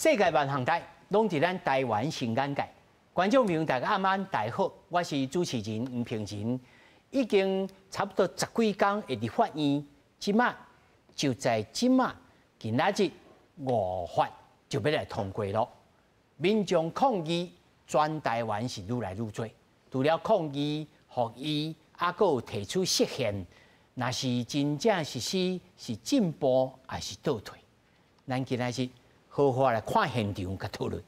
世界萬項台攏佇咱台灣新眼界。觀眾朋友大家暗安，大家好，我是主持人吳平仁。已經差不多十幾工的立法院，這馬就在這馬今仔日五法就欲來通過囉。民眾抗議，全台灣是愈來愈濟。除了抗議、呼籲，猶閣有提出釋憲，若是真正實施是進步抑是倒退？咱今仔日好好來看現場佮討論。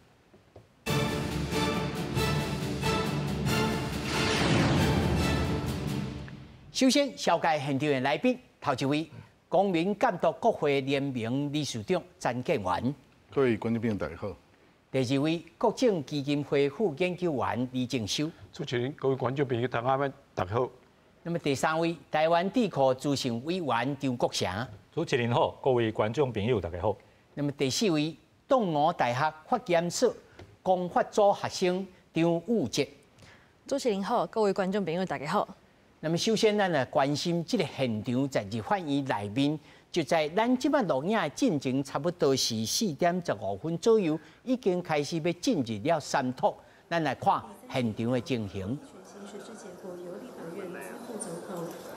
首先，紹介現場的來賓，頭一位，公民監督國會聯盟理事長詹建元。各位觀眾朋友，大家好。第二位，國政基金會副研究員李正修。主持人，各位觀眾朋友，大家好。那麼第三位，台灣智庫資深委員張國城。主持人好，各位觀眾朋友，大家好。那麼第四位，東吳大學法研所公法組學生張宇哲。主持人好，各位觀眾朋友，大家好。那麼首先，咱來關心這个現場在立法院內面，就在咱這擺錄影的進程，差不多是4點15分左右，已經開始欲進入了三讀。咱來看現場的情形。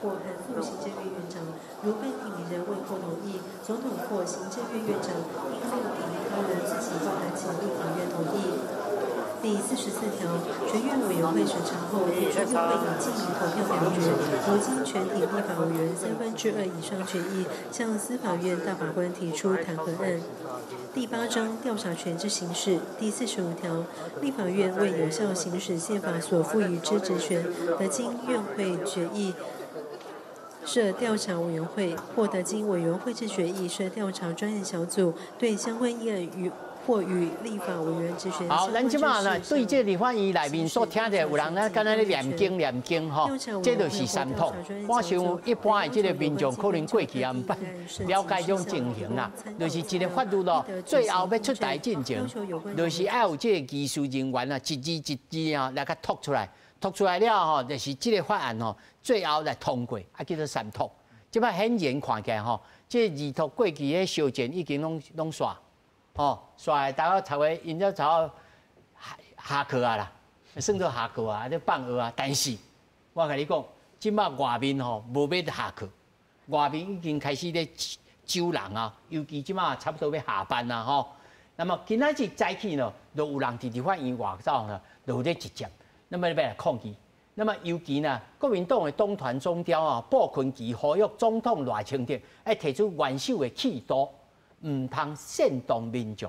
或函復行政院院長，如被提名人未獲同意，總統或行政院院長應另提名他人自行函請立法院同意。第44條，全院委員會審查後，提出院會議進行投票表決，如經全體立法委員2/3以上決議，向司法院大法官提出彈劾案。第八章調查權之行使第45條，立法院為有效行使憲法所賦予之職權，得經院會決議設調查委員會，或得經委員會之決議設調查專案小組，對相關議案與或與立法委員質詢。好，咱這馬呢對這立法院內面所聽著有人咧，敢若咧念經念經吼，這就是三讀。我想一般的這个民眾可能過去也毋捌了解這種情形啊，就是一个法律咯，最後欲出台進前，就是愛有這个技術人員啊，一字一字啊來共讀出來，讀出來了吼，就是這个法案吼，最後來通過，啊叫做三讀。這擺顯然看起來吼，這二讀過去的小戰已經攏攏煞。哦，煞大概差不多，𪜶才差不多下課啊啦，算做下課啊，咧放學啊。但是，我共你講，這擺外面吼無欲下課，外面已經開始咧招人啊，尤其這擺差不多欲下班啊吼。那麼今仔日早起呢，就有人佇立法院外口呢，就有咧集結，那麼欲來抗議。那麼尤其呢，國民黨的黨團總召啊，布坤琪呼籲總統賴清德愛提出元首的氣度。毋通煽動民眾，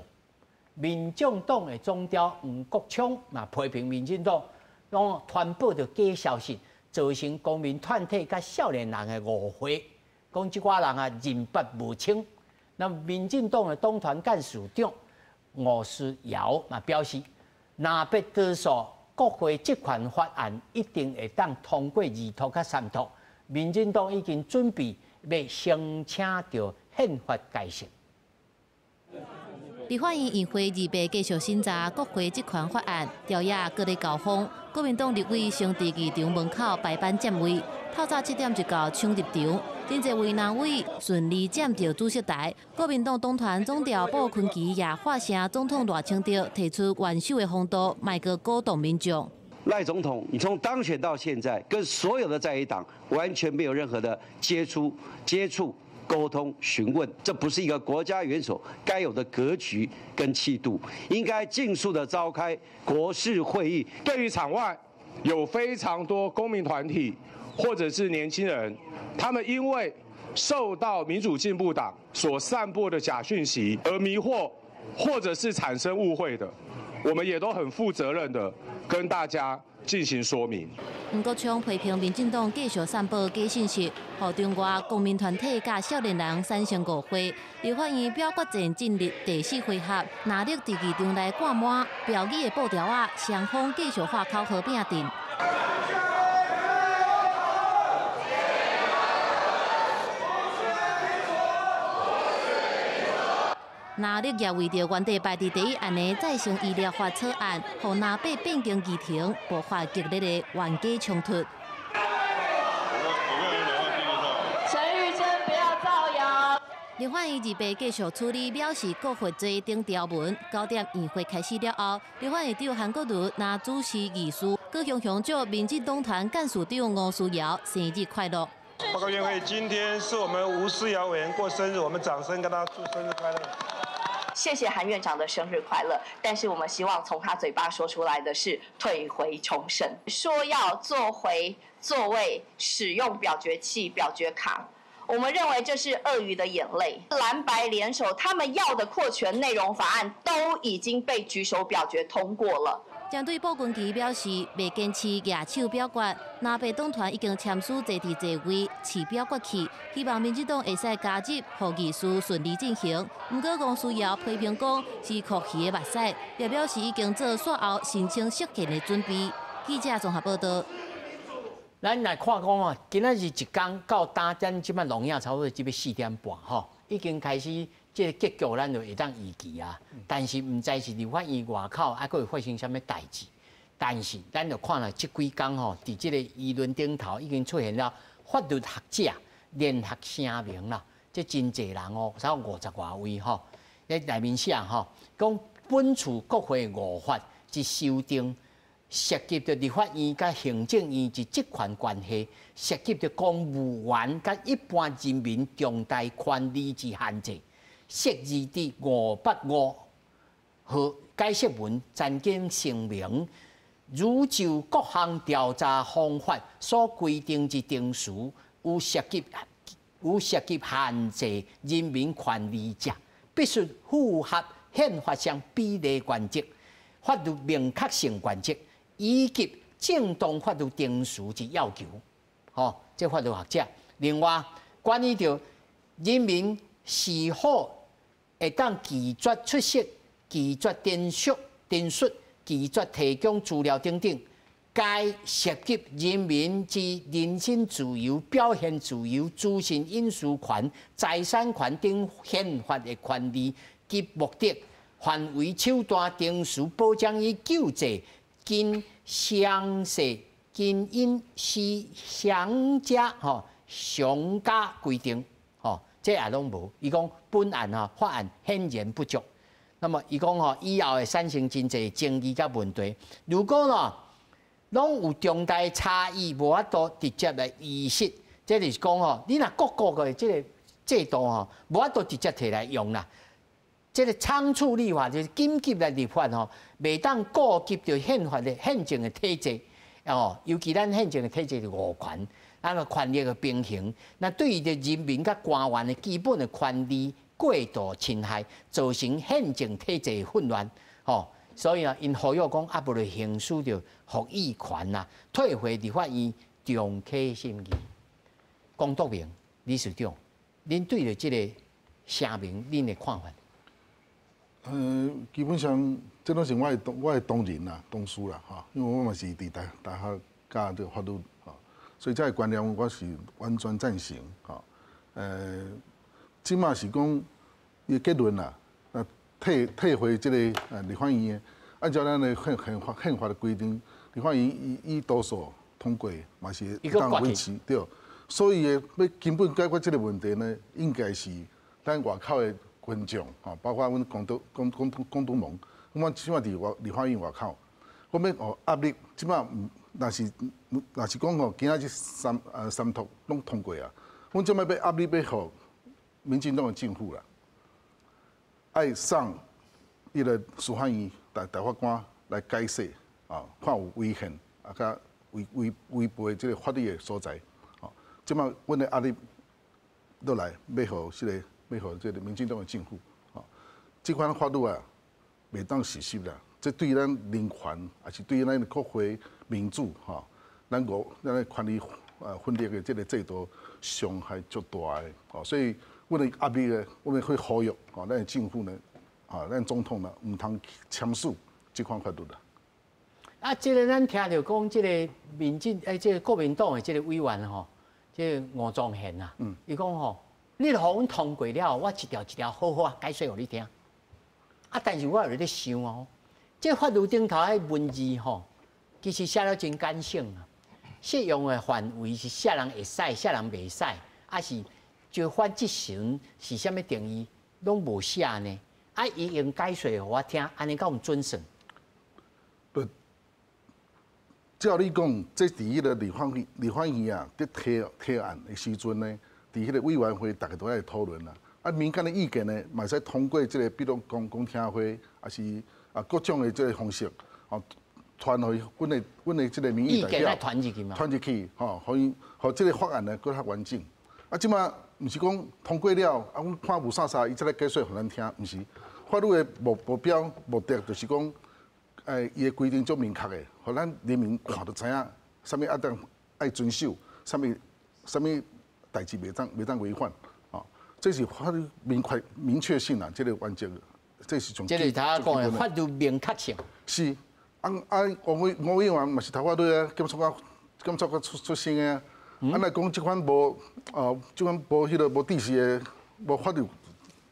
民眾黨的總召黃國昌嘛批評民進黨，講傳播著假消息，造成公民團體佮少年人的誤會，講這寡人啊認捌無清。那民進黨的黨團幹事長吳思瑤嘛表示，若欲多數國會職權法案一定會當通過二讀佮三讀，民進黨已經準備欲申請著憲法改正。立法院院會二八繼續審查國會職權法案，朝野閣咧交鋒。國民黨立委先佇議場門口排班佔位，透早7點就到搶入場，真濟位藍委順利佔著主席台。國民黨黨團總召布坤琪也發聲，總統賴清德提出元首的風度，莫閣鼓動民眾。賴總統，你從當選到現在，跟所有的在野黨完全沒有任何的接觸。溝通詢問，這不是一個國家元首該有的格局跟氣度，應該盡速的召開國是會議。對於場外有非常多公民團體或者是年輕人，他們因為受到民主進步黨所散播的假訊息而迷惑，或者是產生誤會的，我們也都很負責任的跟大家進行說明。黃國昌批評民進黨繼續散播假信息，予中外公民團體佮少年人產生誤會。立法院表決戰進入第四回合，藍綠佇議場內掛滿標語的布條仔，雙方繼續喊口號拼陣。藍綠也為著原地排佇第一案的再生醫療法草案，予藍白變更議程，爆發激烈的冤家衝突。陳玉珍不要造謠。立法院2八繼續處理藐視國會罪等條文，9點院會開始了後，立法院長韓國瑜若主持議事，閣雄雄祝民進黨團幹事長吳思瑤生日快樂。報告院會，今天是我們吳思瑤委員過生日，我們掌聲跟他祝生日快樂。謝謝韓院長的生日快樂，但是我們希望從他嘴巴說出來的是退回重審，說要坐回座位，使用表決器、表決卡。我們認為這是鱷魚的眼淚。藍白聯手，他們要的擴權內容法案都已經被舉手表決通過了。針對布群奇表示袂堅持舉手表決，藍白黨團已經簽署坐佇座位試表決器，希望民進黨會使加入，予議事順利進行。毋過吳思瑤批評講是哭魚的目屎，也表示已經做煞後申請釋憲的準備。記者綜合報道。咱來看講啊，今仔日一工到今咱這擺錄影差不多這欲4點半吼，已經開始這個結局咱就會當預期啊。但是毋知是立法院外口還閣會發生啥物代誌。但是咱就看了這幾工吼，佇這個輿論頂頭已經出現了法律學者聯合聲明啦，這真濟人哦，差不多50外位吼，咧內面寫吼，講本次國會五法之修訂，涉及著立法院佮行政院之職權關係，涉及著公務員佮一般人民重大權利之限制，釋字佇585號解釋文曾經聲明，如就各項調查方法所規定之程序，有涉及限制人民權利者，必須符合憲法上比例原則、法律明確性原則，以及正當法律程序之要求，吼，這法律學者。另外，關於著人民是否會當拒絕出席、拒絕陳述、拒絕提供資料等等，該涉及人民之人身自由、表現自由、資訊隱私權、財產權等憲法的權利及目的、範圍、手段、程序、保障與救濟，經詳細、經應是詳加吼詳加規定，吼，這也攏無。伊講本案吼法案顯然不足。那麼伊講吼以後會產生真濟爭議佮問題。如果呢攏有重大差異，無法度直接來依實，這就是講吼，你若各國的這個制度吼，無法度直接提來用啦。這個倉促立法就是緊急來立法吼，袂當顧及著憲法的憲政的體制哦，尤其咱憲政的體制是五權，咱個權力的平衡，那對於著人民佮官員的基本的權利過度侵害，造成憲政體制的混亂，吼。所以啊，𪜶呼籲講啊，無就行使著復議權啦，退回立法院重啟審議。龔篤明理事長，恁對著這個聲明，恁的看法？基本上這攏是我的同仁啦、同事啦，吼，因為我嘛是佇大學教這個法律，吼，所以這個觀念我是完全贊成，吼。這馬是講伊結論啦，啊，退回這個立法院的，按照咱的憲法的規定，立法院以多數通過，嘛是會當維持對。所以欲根本解決這個問題呢，應該是咱外口的群眾，吼，包括阮公督盟，我們這馬佇外立法院外口，我欲予壓力，這馬若是講吼，今仔這三讀攏通過啊，阮這馬欲壓力欲予民進黨的政府啦，愛送伊個司法院大法官來解釋啊，看有違憲啊，佮違背這個法律的所在，吼，這馬阮的壓力落來，欲予這個民進黨的政府，吼，這款法律啊，袂當實施啦。這對咱人權，也是對咱的國會民主，吼，咱的權力分立的這個制度傷害足大的，吼，所以阮的壓力呢，阮會呼籲，吼，咱的政府呢，啊，咱總統呢，毋通簽署這款法律啦。啊，這個咱聽著講，這個民進欸，這個國民黨的這個委員吼，這個吳宗憲啊，伊講吼，你予阮通過了，我一條一條好好啊解說予你聽。啊，但是我有咧想哦，這法律頂頭彼文字吼，其實寫了真感性啊。適用的範圍是啥人會使，啥人袂使，抑是就反质询是啥物定义，攏無寫呢。啊，伊用解說予我聽，按呢敢有準算？不，照你講，這佇彼个立法院啊，佇提案的時陣呢，佇彼个委員會，大家都愛討論啦。啊，民間的意見呢，嘛會使通過這個，比如講公聽會，抑是啊各種的這個方式，吼，傳予阮的這個民意代表，傳入去嘛，傳入去，吼，予伊，予這個法案呢，閣較完整。啊，這馬毋是講通過了，啊，阮看無啥啥，伊才來解說予咱聽，毋是。法律的目標目的就是講，伊的規定足明確的，予咱人民看就知影，啥物愛當愛遵守，啥物代誌袂當違反，吼，這是法律明確性啊，這個原則，這是從。這是頭仔講的法律明確性。是，啊啊，吳委員嘛是讀法律啊，檢察官出身的啊，啊，若講這款無哦，這款無彼个無知識的，無法律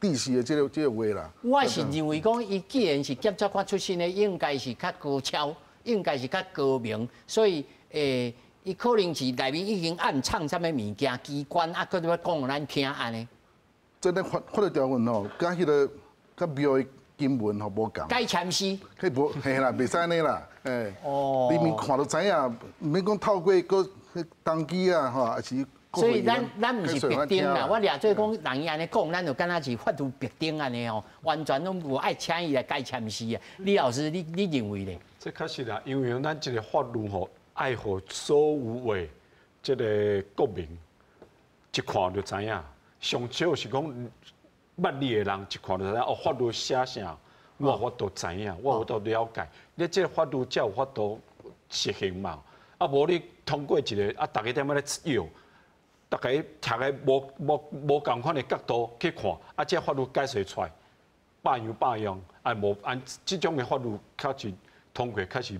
知識的這個話啦。我是認為講，伊既然是檢察官出身的，應該是較高超，應該是較高明，所以伊可能是內面已經暗藏啥物物件機關啊，閣欲講予咱聽按呢。這个法律條文吼，佮彼个佮廟的經文吼無仝。解簽詩。彼無嘿啦，袂使按呢啦，欸。哦。裡面看就知影，毋免講透過閣登記啊，吼，抑是。所以咱毋是白丁啦，我掠做講人伊按呢講，咱就敢若是法律白丁按呢吼，完全攏無愛請伊來解簽詩啊。李老師，你認為咧？這確實啦，因為咱這個法律吼，愛予所有的這個國民一看就知影。上少是講捌字的人一看就知影，哦，法律寫啥，我有法度知影，我有法度了解。你這個法律才有法度實行嘛。啊，無你通過一個，啊，逐家踮遐咧笑。逐家徛佇無仝款的角度去看，啊，這法律解釋出來，百樣百樣，啊，無按這種的法律確實通過，確實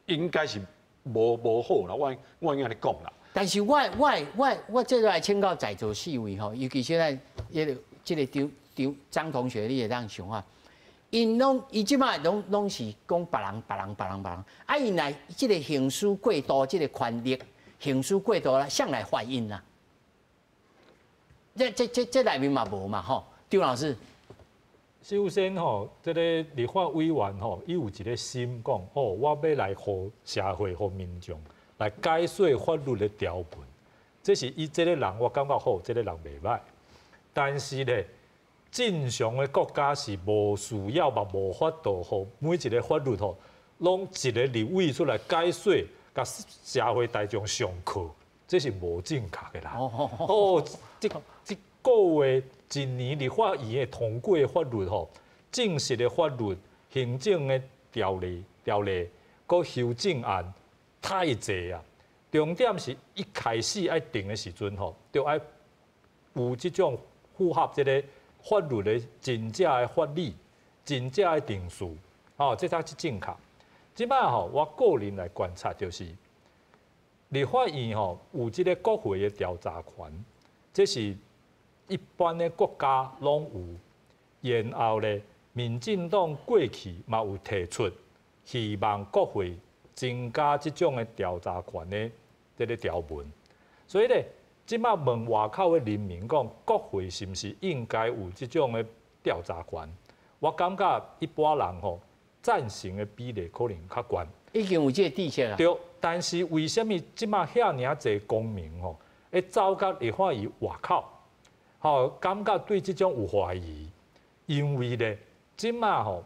應該是無好啦。我應該按呢講啦。但是我這來請教在座四位吼，尤其現在這個張同學，你會當想啊，𪜶攏伊這擺攏是講別人別人別人別人，啊，𪜶來這個行使過度這個權力。行使過度啦，誰來罰𪜶啦？這內面嘛無嘛吼，張老師。首先吼，這个立法委員吼，伊有一个心講，哦，我欲來予社會、予民眾來解說法律的條文，這是伊這个人，我感覺好，這个人袂䆀。但是咧，正常的國家是無需要嘛，無法度予每一个法律吼，攏一个立委出來解說。共社會大眾上課，這是無正確的啦。哦，這個月一年立法院會通過的法律吼，正式的法律、行政的條例、閣修正案太濟啊。重點是一開始愛定的時陣吼，就愛有這種符合這个法律的真正的法理、真正的程序，哦，這才是正確。這擺吼，我個人來觀察就是，立法院吼有這个國會的調查權，這是一般的國家攏有。然後咧，民進黨過去嘛有提出，希望國會增加這種的調查權的這个條文。所以咧，這擺問外口的人民講，國會是毋是應該有這種的調查權？我感覺一般人吼，贊成的比例可能較懸。已經有這個知識啦。對，但是為啥物這擺遐爾濟公民吼，會走到立法院外口，吼，感覺對這種有懷疑？因為咧，這擺吼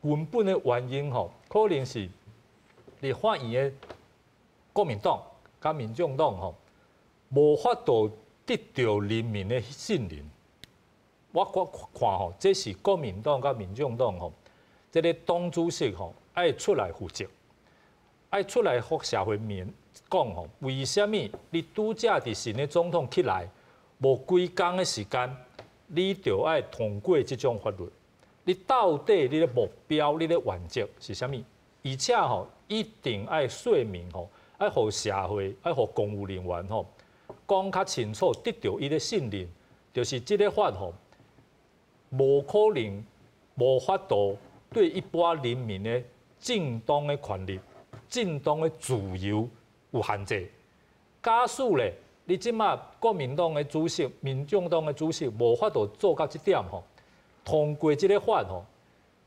根本的原因吼，可能是立法院的國民黨佮民眾黨吼，無法度得著人民的信任。我看吼，這是國民黨佮民眾黨吼，這个黨主席吼愛出來負責，愛出來予社會面講吼，為啥物你拄才佇新的總統起來無幾工的時間，你就愛通過這種法律？你到底你的目標、你的原則是啥物？而且吼，一定愛說明吼，愛予社會、愛予公務人員吼講較清楚，得著伊的信任，就是這个法吼，無可能、無法度對一般人民的正當的權利、正當的自由有限制。假使咧，你這馬國民黨的主席、民眾黨的主席無法度做到這點吼，通過這个法吼，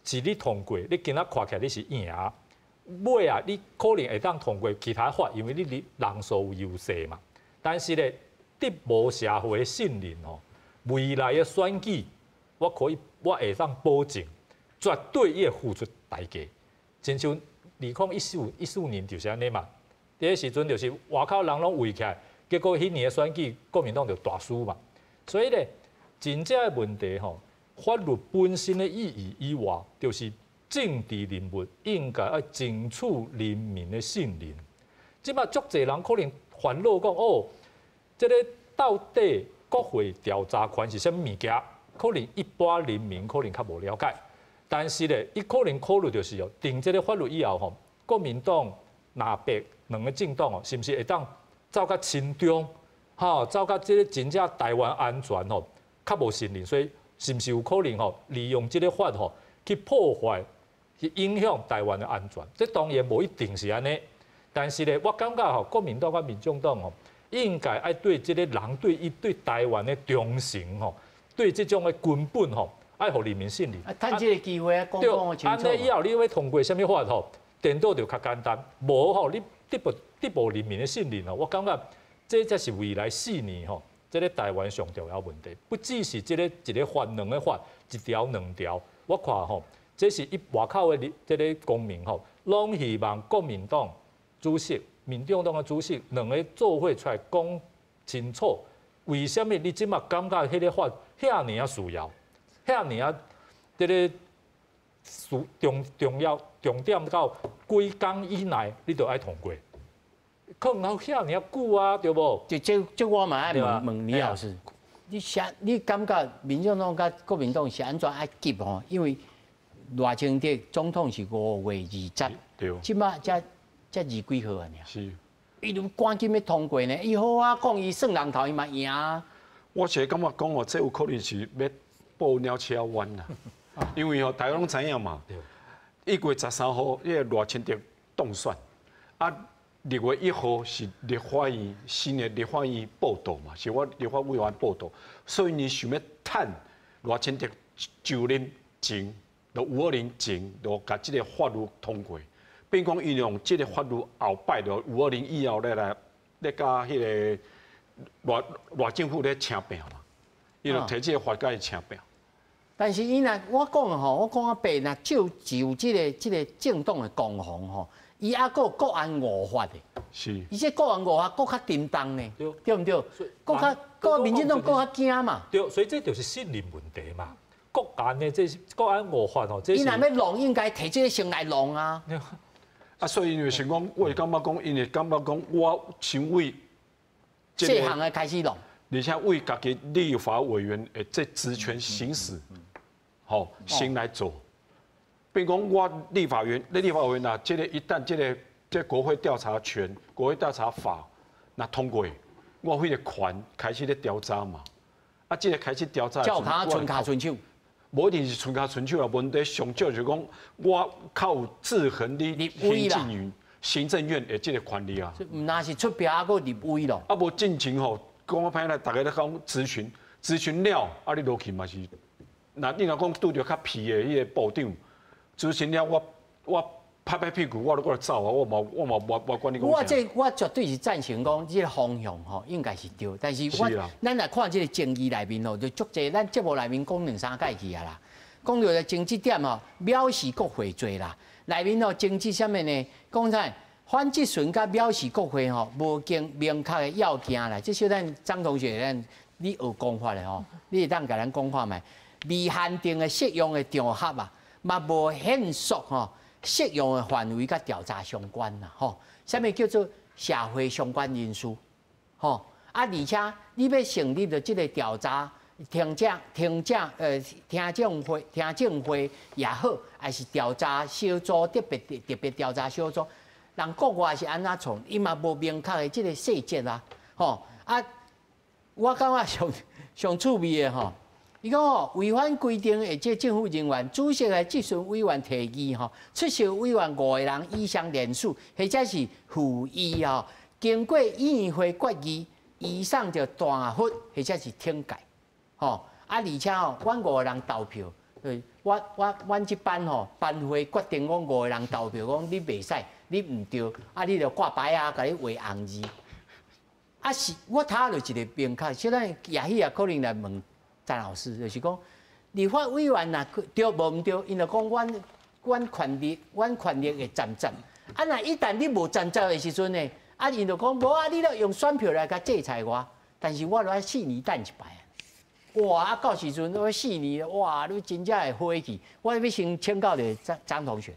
是你通過，你今仔看起來你是贏，尾啊你可能會當通過其他法，因為你人數有優勢嘛。但是咧，得無社會的信任吼，未來的選舉，我可以我會當保證，絕對伊會付出代價。親像2014年就是按呢嘛，佇彼時陣就是外口人攏圍起來，結果彼年的選舉國民黨就大輸嘛。所以咧，真正的問題吼，法律本身的意義以外，就是政治人物應該愛爭取人民的信任。這馬足濟人可能煩惱講哦，這个到底國會調查權是啥物物件？可能一般人民可能較無了解。但是咧，伊可能考慮就是哦，定這个法律以後吼，國民黨、藍白兩個政黨哦，是毋是會當走較親中，吼，走較這个真正台灣安全吼，較無信任，所以是毋是有可能吼，利用這个法吼去破壞、去影響台灣的安全？這當然無一定是按呢，但是咧，我感覺吼，國民黨佮民眾黨吼，應該愛對這个人對伊對台灣的忠誠吼，對這種的根本吼，愛予人民信任。啊，趁這个機會啊，講講清楚。按呢以後你欲通過啥物法吼，顛倒就較簡單。無吼，你得無人民的信任吼，我感覺這才是未來4年吼，這个台灣上重要問題。不只是這个一个法、兩个法，一條兩條。我看吼，這是一外口的這个公民吼，攏希望國民黨主席、民眾黨的主席兩个做伙出來講清楚，為啥物你這馬感覺彼个法遐爾仔需要？遐爾仔，這个重重要重點到幾工以內，你就愛通過，可能遐爾仔久啊，對無？這這這我嘛愛問問李老師，你啥？你感覺民眾黨佮國民黨是按怎愛急吼？因為賴清德總統是5月20，對，這馬才才二幾號啊？是。伊就趕緊欲通過呢，伊好啊講，伊算人頭伊嘛贏啊。我是感覺講哦，這有可能是欲報鳥車彎啦，因為吼大家攏知影嘛，1月13號，彼个賴清德當選，啊，6月1號是立法院新的立法院報到嘛，是我立法委員報到，所以𪜶想欲趁賴清德就任前，就5/20前，就共這个法律通過，變講𪜶用這个法律後擺就5/20以後咧來咧佮彼个賴賴政府咧請命嘛，伊就提這个法共伊請命。但是伊若我講吼，我講啊白，若就就這个政黨的攻防吼，伊猶閣有國安五法的，是，伊這國安五法閣較沉重呢，對毋對？閣較閣民進黨閣較驚嘛。對，所以這就是信任問題嘛。國安的這是國安五法吼，伊若欲弄，應該提這个先來弄啊。啊，所以𪜶想講，我會感覺講，𪜶會感覺講，我先為細項的開始弄，而且為家己立法委員的這職權行使，吼，先來做。變講我立法院，你立法委員若這个一旦這个這國會調查權、國會調查法若通過，我彼个權開始咧調查嘛。啊，這个開始調查，照跤伸跤伸手，無一定是伸跤伸手啦。問題上少就是講，我較有制衡你行政院、行政院的這个權力啊。毋但是出票，猶閣立委咯。啊，無進前吼，講較歹來，逐家咧講諮詢，諮詢了，啊，你落去嘛是，若你若講拄著較皮的彼个部長，諮詢了我我拍拍屁股，我就過來走啊！我嘛我嘛無無管你講啥。我這我絕對是贊成講這个方向吼，應該是對。但是我咱來看這个爭議內面吼，就足濟。咱節目內面講兩三擺去啊啦，講著爭執點吼，藐視國會罪啦。內面吼爭執啥物呢？講啥？反質詢佮藐視國會吼，無經明確的要件啦。這小咱張同學，咱你學講法的吼，你會當共咱講看覓？未限定的適用的場合啊，嘛無限縮吼。適用的範圍佮調查相關啦，吼，啥物叫做社會相關人士，吼啊，而且你欲成立著這个調查聽證、聽證、聽證會、聽證會也好，還是調查小組特別特別調查小組，人國外是按怎創，伊嘛無明確的這个細節啊，吼啊，我感覺上上趣味的吼。伊講吼，違反規定的這政府人員，主席來質詢委員提議吼，出席委員五個人以上連署，或者是附議吼，經過委員會決議，移送著大佛或者是懲戒，吼啊！而且吼，阮五个人投票，對，阮這班吼班會決定講五個人投票，講你袂使，你毋對，啊，你就掛牌啊，共你畫紅字。啊是，我頭就一個明確，現在也許也可能來問詹老師，就是講立法委員若對無毋對，𪜶就講阮權力會暫暫。啊，若一旦你無暫暫的時陣呢？啊，𪜶就講無啊，你著用選票來共制裁我，但是我著愛四年等一擺啊！哇，啊到時陣我四年，哇，你真正會火去。我欲先請教著張張同學。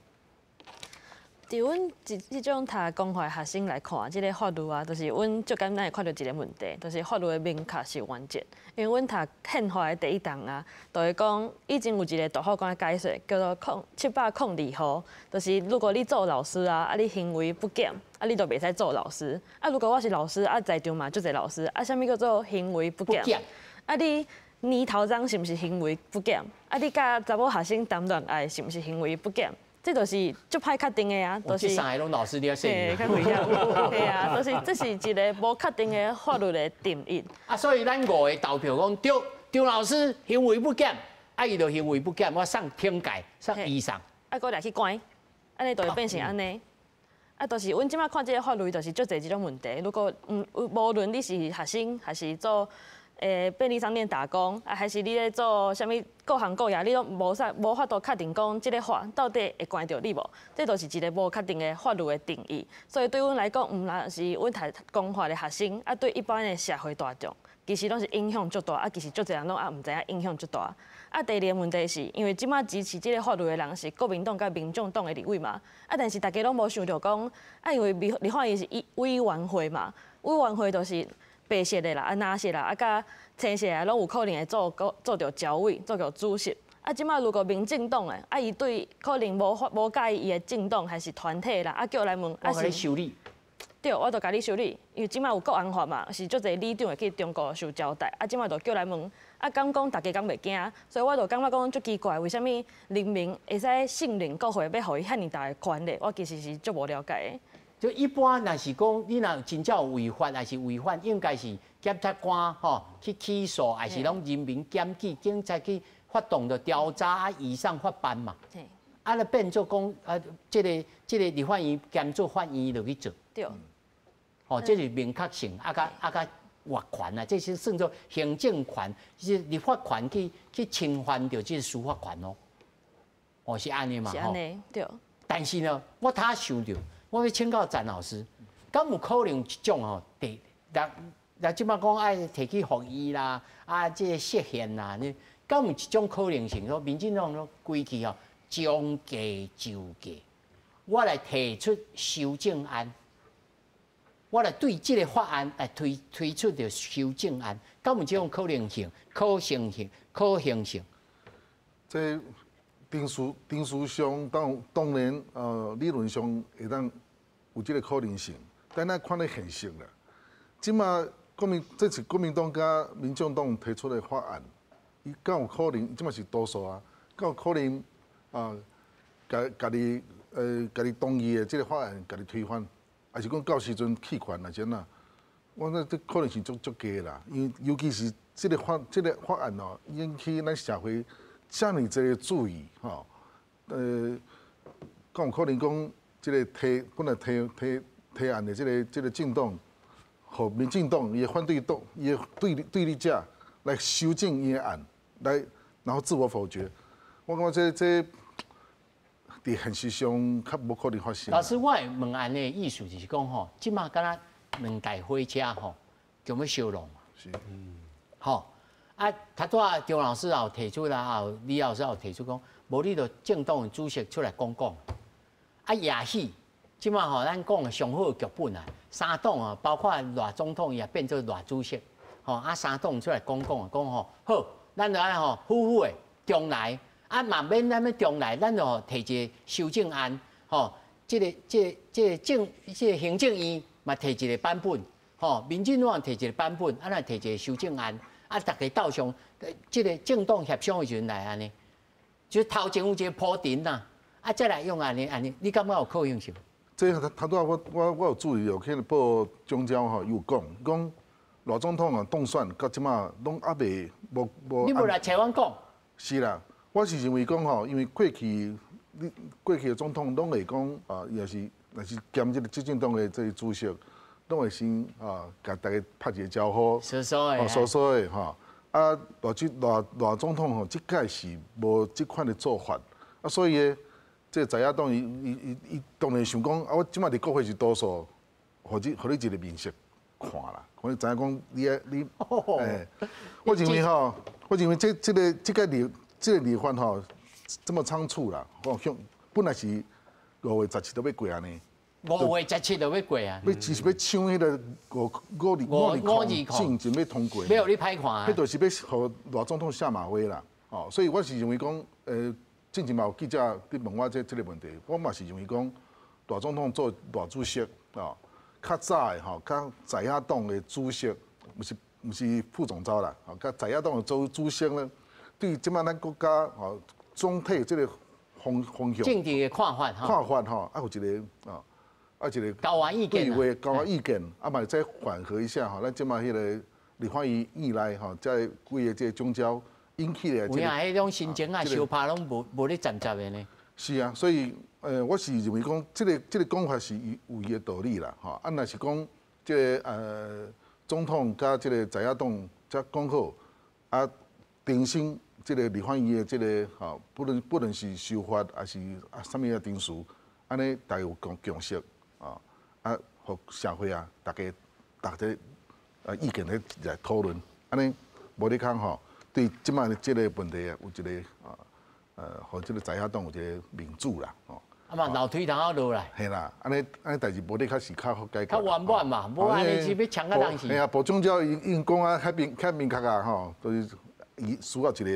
佇阮這種讀公法的學生來看，這个法律啊，就是阮足簡單會看著一个問題，就是法律的明確是原則。因為阮讀憲法的第一章啊，就會講以前有一個大法官的解說，叫做702號，就是如果你做老師啊，啊你行為不檢，啊你就袂使做老師。啊如果我是老師，啊在場嘛足濟老師，啊啥物叫做行為不檢？啊你奶頭髒是毋是行為不檢？啊你佮查某學生談戀愛是毋是行為不檢？這就是足歹確定的啊，就是這三个攏老師你要說，較危險，對啊，就是這是一个無確定的法律的定義。啊，所以咱五个投票講對，張老師行為不檢，啊，伊就行為不檢，我送懲戒，送移送。啊，閣掠去關，按呢就會變成按呢。啊，就是阮這擺看這个法律，就是足濟這種問題。如果無論你是學生，還是做便利商店打工，啊，還是你咧做啥物各行各業，你攏無法度確定講這个法到底會關著你無？這就是一个無確定的法律的定義。所以對阮來講，毋但是阮讀公法的學生，啊，對一般的社會大眾，其實攏是影響足大。啊，其實足濟人攏也毋知影影響足大。啊，第二个問題是，因為這擺支持這个法律的人是國民黨佮民眾黨的立委嘛，啊，但是大家攏無想著講，啊，因為立法院是委員會嘛，委員會就是。白色的啦，啊，藍色啦，啊，佮青色的，攏有可能會做著召委，做著主席。啊，這擺如果民進黨的，啊，伊對可能無佮意伊的政黨還是團體啦，啊，叫來問，啊是修理。對，我就共你修理，因為這擺有國安法嘛，是足濟里長會去中國受招待，啊，這擺就叫來問，啊，敢講大家敢袂驚？所以我就感覺講足奇怪，為啥物人民會使信任國會欲予伊遐爾大的權力？我其實是足無了解的。就一般若是講你若真正有違法，還是違反，應該是檢察官吼去起訴，還是攏人民檢舉，警察去發動著調查啊，移送法辦嘛。啊，咧變做講啊，這个立法院兼做法院落去做。對。哦，這是明確性，啊，佮越權啊，這是算做行政權，是立法權去侵犯著這个司法權哦。哦，是按呢嘛？是按呢，對。但是呢，我頭想著。我欲請教詹老師，敢有可能一種吼，第，人人這擺講愛提去復議啦，啊，這个釋憲啦，呢，敢有一種可能性，說民進黨攏規氣吼，將計就計，我來提出修正案，我來對這个法案來推出著修正案，敢有這種可能性、可行性、可行性？這程序上當然，理論上會當有這个可能性，但咱看咧現實啦。這馬這是國民黨佮民眾黨提出的法案，伊敢有可能？這馬是多數啊，敢有可能啊？家己同意的這个法案，家己推翻，還是講到時陣棄權啊？怎啊？我覺這可能性足低啦，因為尤其是這个法案哦，引起咱社會遮爾濟的注意吼。敢有可能講？這个提本來提案的這个政黨，予民進黨伊的反對黨，伊的對立者來修正伊的案，來然後自我否決。我感覺這佇現實上較無可能發生。老師，我會問按呢意思就是講吼，這馬敢若兩台火車吼，就欲相挵嘛。是。吼，啊，頭拄仔張老師也有提出啦，也有李老師也有提出講，無你就政黨的主席出來講講。啊，也許這馬吼，咱講的上好的劇本啊，三黨啊，包括賴總統伊也變做賴主席，吼啊，三黨出來講講講吼，好，咱就愛吼好好的重來，啊嘛免咱欲重來，咱就吼提一個修正案，吼，這個行政院嘛提一個版本，吼，民進黨提一個版本，啊，咱提一個修正案，啊，大家鬥相，這个政黨協商的時陣來按呢，就頭前有一個鋪陳呐。啊，再來用按呢按呢，你感覺有可能性？這頭拄仔我有注意哦，去報中招吼，有講講，賴總統啊當選到這馬攏猶未無無。你無來揣阮講？是啦，我是認為講吼，因為過去你過去的總統攏會講啊，也是若是兼這個執政黨的這個主席，攏會先啊，共大家拍一個招呼，疏疏的，疏疏的吼。啊，賴主賴賴總統吼，這屆是無這款的做法，啊，所以呢，這個在野黨伊伊伊伊當然想講，啊，我這馬佇國會是多數，予你予你一個面色看啦，看你知影講你你，欸，我認為吼，我認為這這個這個立這個立法吼，這麼倉促啦，我想本來是5月17都欲過按呢。 5月17就欲過啊！欲只是欲搶彼個五五二五二空進前欲通過。欲予你歹看啊！彼就是欲予賴總統下馬威啦。哦，所以我是認為講，進前嘛有記者佇問我這這個問題，我嘛是認為講，賴總統做賴主席哦，較早的吼，較在野黨的主席，毋是毋是副總召啦，哦，較在野黨的主主席呢，對這馬咱國家哦總體這個方方向，政治的看法吼，看法吼，啊有一個哦。啊，一個交換意見，對話交換意見，啊嘛會使緩和一下吼。咱這馬彼個立法院院內吼，這幾个這個總召引起的。有影，彼種心情啊，相拍攏無無咧站站的呢。是啊，所以我是認為講，這個這個講法是有伊的道理啦，吼。啊，若是講這個總統佮這個在野黨才講好，啊，重新這個立法院的這個吼，不論不論是修法還是啊啥物的程序，按呢大家有共共識。啊，啊，予社會啊，大家大家啊意見咧來討論，按呢無你講吼，對這馬的這個問題啊，有一個啊，予這個在野黨有一個民主啦，吼。啊嘛，樓梯通好落來。嘿啦，按呢按呢代誌無你較是較好解決。較圓滿嘛，無按呢是欲搶甲人去。嘿啊，部總召已經講啊，較明較明確啊，吼，就是伊需要一個。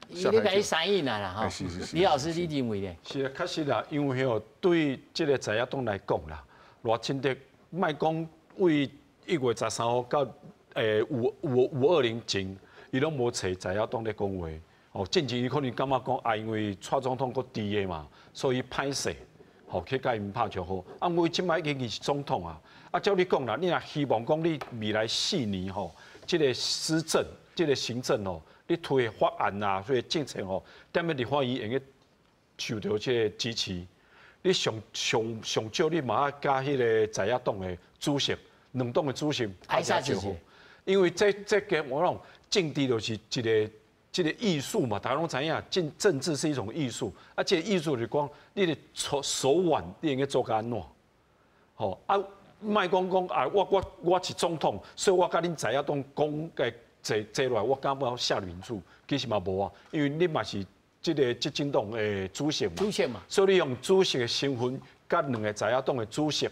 伊咧共你生意啦，吼。是是是。李老師，你認為咧？是啊，確實啦，因為吼對這個在野黨來講啦。賴清德莫講為1月13號到5 5 520前，伊攏無揣在野黨咧講話。哦，進前伊可能感覺講啊，因為蔡總統閣佇的嘛，所以歹勢，吼去共𪜶拍招呼。啊，毋過這擺已經是總統啊，啊，照你講啦，你若希望講你未來4年吼，這個施政、這個行政吼，你推的法案啊，所以政策吼，踮咧立法院會用受著這個支持。你上上上少，你嘛愛佮彼個在野黨的主席，兩黨的主席拍招呼，因為這這個我講政治就是一個這個藝術嘛，大家攏知影，政政治是一種藝術，啊，這個藝術就是講你的手手腕，你應該做甲按怎？吼啊，莫講講啊，我我我是總統，所以我佮恁在野黨講個坐坐落來，我敢欲下民主，其實嘛無啊，因為你嘛是。這個執政黨的主席嘛，主席嘛，所以你用主席的身份，佮兩個在野黨的主席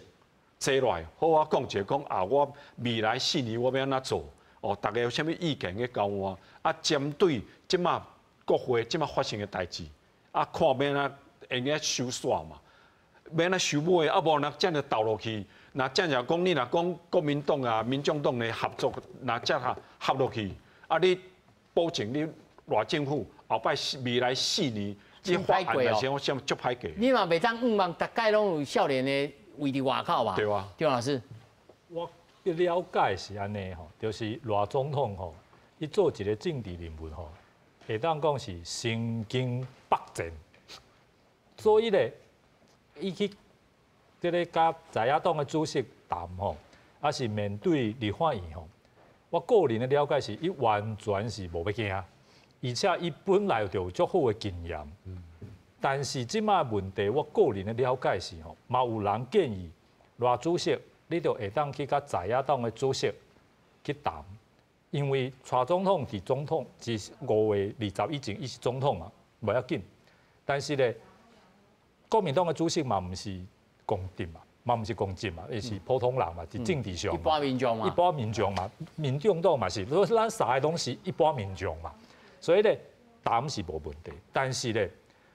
坐落來，好好講一下，講啊，我未來4年我欲按怎做？哦，大家有啥物意見去交換？啊，針對這馬國會這馬發生的代誌，啊，看欲按怎會用收煞嘛？欲按怎收尾？啊，無若這樣鬥落去，若這樣講你若講國民黨啊、民眾黨的合作，若這樣合落去，啊，你保證你賴政府？後擺未來4年，這法案來說，我想足歹過。你嘛袂當向望，逐屆攏有少年的位佇外口吧？對啊。張老師，我的了解是按呢吼，就是賴總統吼，伊做一個政治人物吼，會當講是身經百戰，所以咧，伊去這个佮在野黨的主席談吼，抑是面對立法院吼，我個人的了解是，伊完全是無欲驚。而且伊本來就有足好的經驗，但是這馬問題，我個人的了解是吼，嘛有人建議賴主席，你就會當去佮在野黨的主席去談，因為蔡總統佇總統是5月20以前，伊是總統嘛，無要緊。但是咧，國民黨的主席嘛毋是公職嘛，嘛毋是公職嘛，伊是普通人嘛，佇政治上，一般民眾嘛，一般民眾嘛，民眾黨嘛是，所以咱三個攏是一般民眾嘛。所以咧，談是無問題，但是咧，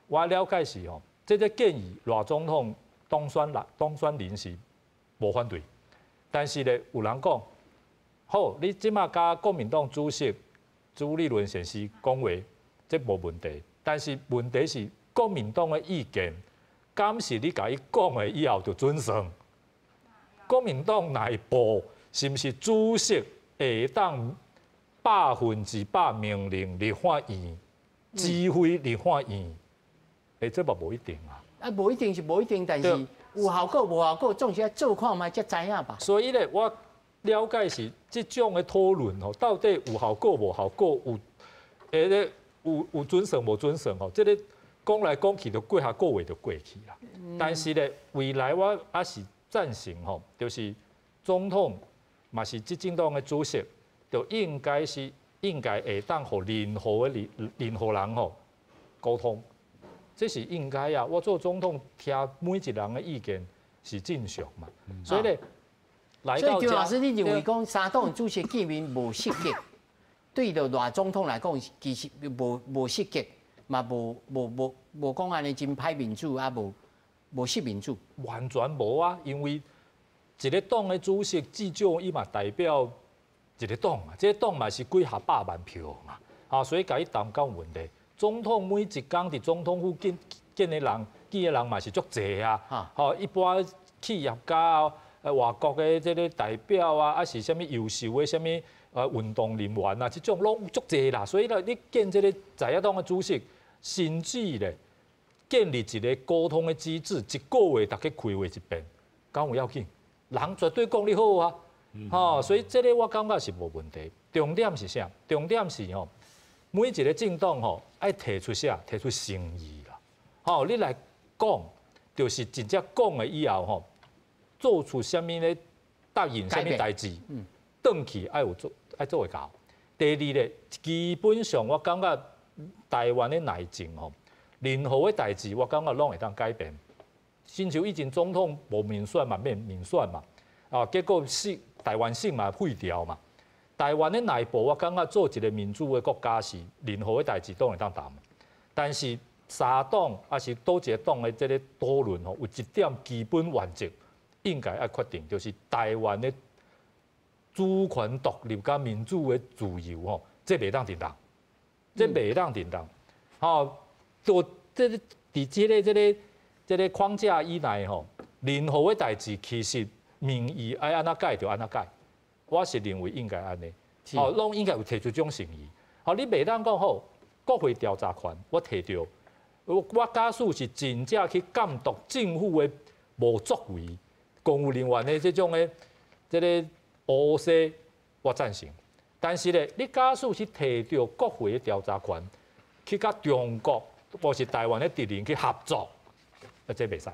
我了解是吼，這個建議賴總統當選人當選人是無反對，但是咧，有人講，好，你這馬佮國民黨主席朱立倫先生講話，這無問題，但是問題是國民黨的意見，敢是你共伊講的以後就準算？國民黨內部是毋是主席會當100%命令立法院指揮立法院，欸，這嘛無一定啊。啊，無一定是無一定，但是有效果無效果，總是愛做看覓才知影吧。所以咧，我了解是這種的討論吼，到底有效果無效果，有欸咧有準算無準算吼，這个講來講去就過下個月就過去啦。但是咧，未來我也是贊成吼，就是總統嘛是執政黨的主席，就應該是應該會當予任何人吼溝通，這是應該啊。我做總統聽每一人的意見是正常嘛。所以咧，來所以張老師，你認為講三黨主席見面無失格，對著賴總統來講，其實無失格，嘛無講按呢真歹民主啊，無失民主。完全無啊，因為一个黨的主席至少伊嘛代表一个黨嘛，這个黨嘛是幾下百萬票嘛，啊，所以共伊談敢有問題。總統每一工佇總統府見見的人，見的人嘛是足濟啊，吼，一般企業家啊，外國的這个代表啊，啊是啥物優秀的啥物運動人員啊，這種攏足濟啦。所以咧，你見這个在野黨的主席，甚至咧建立一个溝通的機制，一個月逐家開會一遍，敢有要緊？人絕對講你好啊，吼，所以這个我感覺是無問題。重點是啥？重點是吼，每一个政黨吼愛提出啥？提出誠意啦。吼，你來講，就是真正講了以後吼，做出啥物咧答應啥物代誌，轉去愛有做，愛做會到。第二咧，基本上我感覺台灣的內政吼，任何的代誌我感覺攏會當改變。親像以前總統無民選嘛，免民選嘛，啊，結果是台灣省嘛廢掉嘛。台灣的內部，我感覺做一个民主的國家是任何的代誌都會當談。但是三黨抑是佗一个黨的這个討論吼，有一點基本原則應該愛決定，就是台灣的主權獨立佮民主的自由吼，這袂當振動，這袂當振動。吼，就這个佇這个框架以內吼，任何的代誌其實民意愛按怎改就按怎改，我是認為應該按呢，哦，攏應該有提出這種誠意。好，你袂當講好，國會調查權我提著，我假使是真正去監督政府的無作為，公務人員的這種的這个烏西，我贊成。但是咧，你假使是提著國會的調查權，去佮中國或是台灣的敵人去合作，啊，這袂使，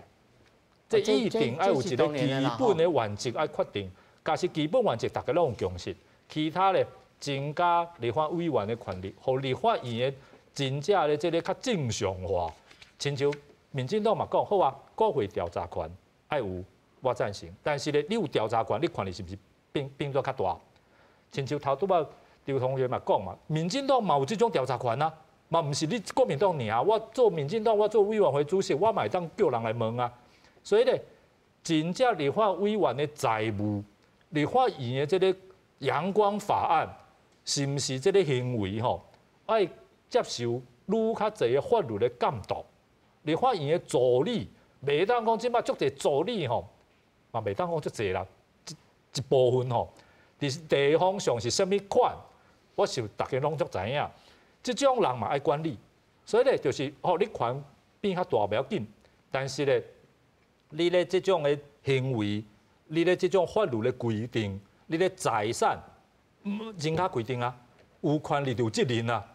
這一定愛有一个基本的原則愛決定。假使基本原則大家攏有共識，其他咧增加立法委員的權力，予立法院的真正的這个較正常化。親像民進黨嘛講好啊，國會調查權愛有，我贊成。但是咧，你有調查權，你權力是毋是變做較大？親像頭拄仔劉同學嘛講嘛，民進黨嘛有這種調查權啊。嘛毋是你國民黨爾，我做民進黨，我做委員會主席，我嘛會當叫人來問啊。所以咧，真正立法委員的財務、立法院的這个陽光法案，是毋是這个行為吼，愛接受愈較濟的法律的監督？立法院的助理，袂當講這擺足濟助理吼，嘛袂當講足濟啦，一部分吼，佇地方上是啥物款，我想大家攏足知影。這種人嘛愛管理，所以咧就是吼，你權變較大袂要緊，但是咧，你咧這種的行為，你咧這種法律的規定，你咧財產，人家規定啊，有權利就有責任啊，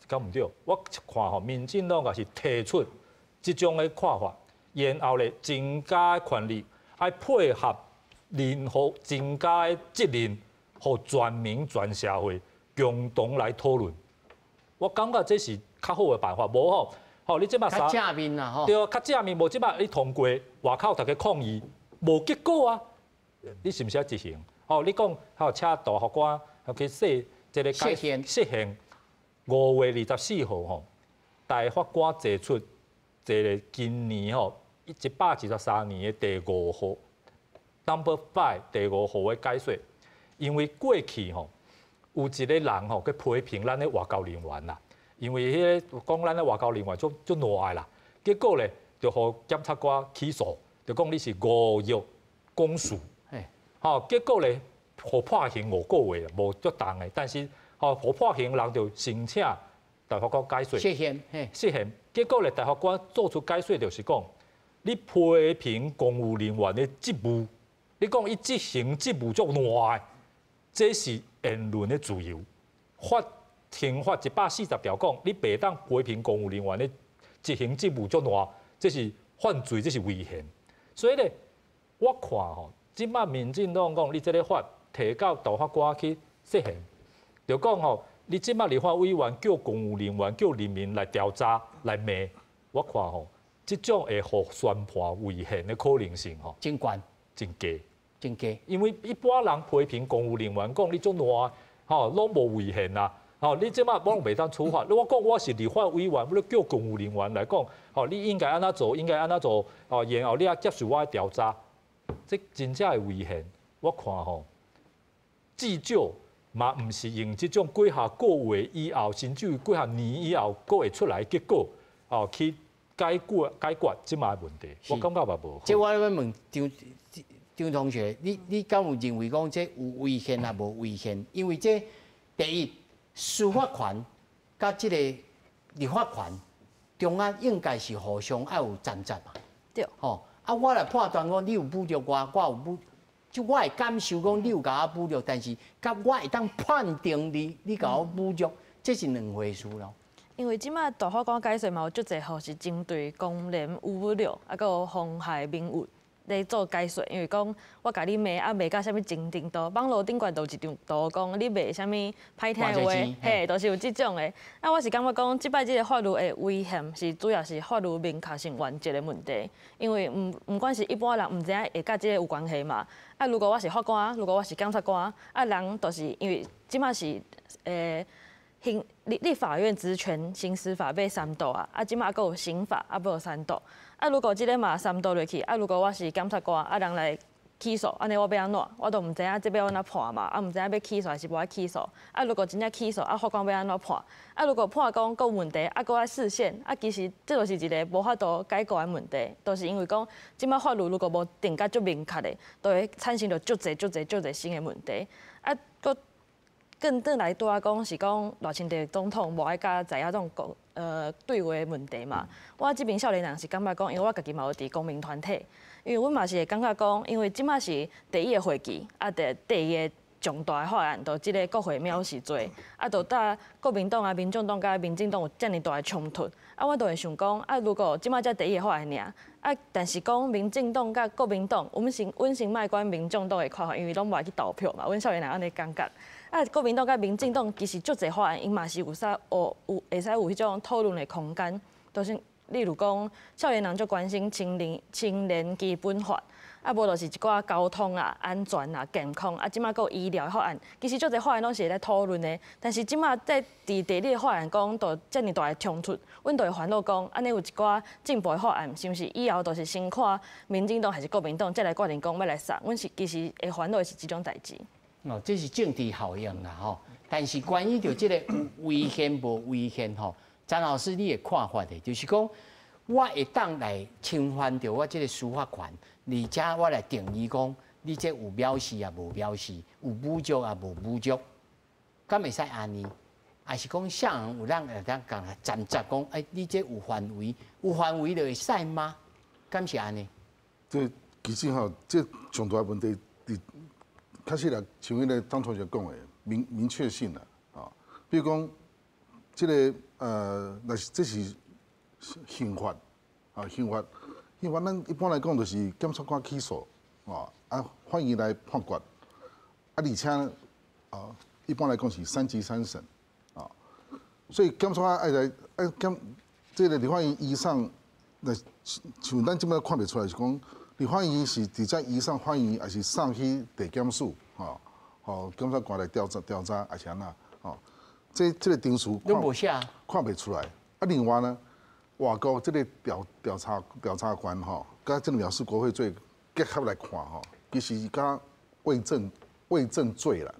敢毋對？我看吼，民進黨也是提出這種的看法，然後咧增加權力，愛配合任何增加的責任，予全民全社會共同來討論。我感覺這是較好的辦法，無吼，吼你這擺較正面啦吼，對啊，較正面，無這擺你通過，外口逐家抗議，無結果啊，你是毋是愛執行？吼，你講吼，請大法官去釋這个釋憲，釋憲5月24號吼，大法官提出一个今年吼123年的第五號 number 5 第五號的解說，因為過去吼，有一个人吼去批評咱的外交人員啦，因為彼个講咱的外交人員足足爛的啦，結果咧就予檢察官起訴，就講你是誤譯公署，吼，結果咧予判刑5个月，無足重的，但是吼予判刑人就申請大法官解說。釋憲，釋憲，結果咧，大法官做出解說就是講，你批評公務人員的職務，你講伊執行職務足爛的，這是言論的自由。法刑法140條講，你袂當批評公務人員的執行職務足爛，這是犯罪，這是違憲。所以咧，我看吼，這擺民進黨講你這个法提到大法官去釋憲，就講吼，你這擺立法委員叫公務人員叫人民來調查來罵，我看吼，這種會予宣判違憲的可能性吼，真懸，真低，真低。因為一般人批評公務人員講你足爛，吼，攏無違憲啊。吼，你這擺攏袂當處罰。我講我是立法委員，我叫公務人員來講，吼，你應該按怎做，應該按怎做，哦，然後你愛接受我的調查，這真正會違憲。我看吼，至少嘛毋是用這種幾下個月以後，甚至於幾下年以後，閣會出來結果，哦，去解決這擺的問題。我感覺嘛無好。這我欲問張張同學，你敢有認為講這有違憲抑無違憲？因為這第一，司法權佮這個立法權中間應該是互相愛有攙接嘛。對。吼，啊，我來判斷講你有侮辱我，我有侮，就我會感受講你有共我侮辱，但是佮我會當判定你共我侮辱，這是兩回事咯。因為這擺大法官解說嘛有足濟號是針對公然侮辱，啊，閣有妨害名譽咧做解說。因為講我共你罵啊罵到啥物程度，網路頂懸就有一張圖講你罵啥物歹聽的話，嘿，就是有這種的。啊，我是感覺講，這擺這个法律的違憲是主要是法律明確性原則的問題。因為毋管是一般人毋知影會佮這个有關係嘛。啊，如果我是法官，如果我是檢察官，啊，人就是因為這擺是刑立法院職權行使法欲三讀啊，啊，這擺閣有刑法啊，欲三讀。啊，如果這个嘛三讀落去，啊，如果我是檢察官，啊，人來起訴，按呢我欲按怎？我都毋知影這欲按怎判嘛，啊，毋知影欲起訴還是無愛起訴。啊，如果真正起訴，啊，法官欲按怎判？啊，如果判講閣有問題，啊，閣愛釋憲，啊，其實這就是一个無法度解決的問題，就是因為講這擺法律如果無定甲足明確的，就會產生著足濟足濟足濟新的問題。啊，閣更轉來拄仔講是講賴清德總統無愛佮在野黨講對話的問題嘛。我這邊少年人是感覺講，因為我家己嘛有佇公民團體，因為阮嘛是會感覺講，因為這擺是第一个會期，啊，第一个重大的法案，就這个國會藐視罪，啊，就搭國民黨啊、民眾黨佮民進黨有遮爾大的衝突，啊，我就會想講，啊，如果這擺才第一个法案爾，啊，但是講民進黨佮國民黨，阮先莫管民眾黨的看法，因為攏無愛去投票嘛，阮少年人按呢感覺。啊，國民黨佮民進黨其實足濟法案，𪜶嘛是有啥有有會使有彼種討論的空間，就是例如講，少年人足關心青年基本法，啊，無就是一寡交通啊、安全啊、健康，啊，這擺閣有醫療法案，其實足濟法案攏是會使討論的。但是這擺在佇第二个法案講，就遮爾大的衝突，阮就會煩惱講，按呢有一寡進步的法案，是毋是以後就是先看民進黨還是國民黨，才來決定講欲來啥？阮是其實會煩惱的是這種代誌。哦，這是政治效應啦，吼。但是關於著這个有違憲無違憲吼，詹老師你的看法的，就是講我會當來侵犯著我這个司法權，而且我來定義講，你這有藐視抑無藐視，有侮辱抑無侮辱，敢會使按呢？還是講啥人有人會當共來攙接講，欸，你這有範圍，有範圍就會使嗎？敢是按呢？這其實吼，這上大問題，佇確實啦，像彼个張同學講的，明確性啦，啊，比如講，這个若是這是刑法，啊，刑法，咱一般來講就是檢察官起訴，啊，法院來判決，啊，而且啊，一般來講是三級三審，啊，所以檢察官愛來愛檢，這個立法院移送，那像咱這擺看袂出來是講。立法院是直接移送法院，還是送去地檢署？吼，吼，檢察官來調查，還是按怎？吼，這個程序看袂出來。啊，另外呢，外國這个調查官吼，佮這个藐視國會罪結合來看吼，其實佮偽證罪啦，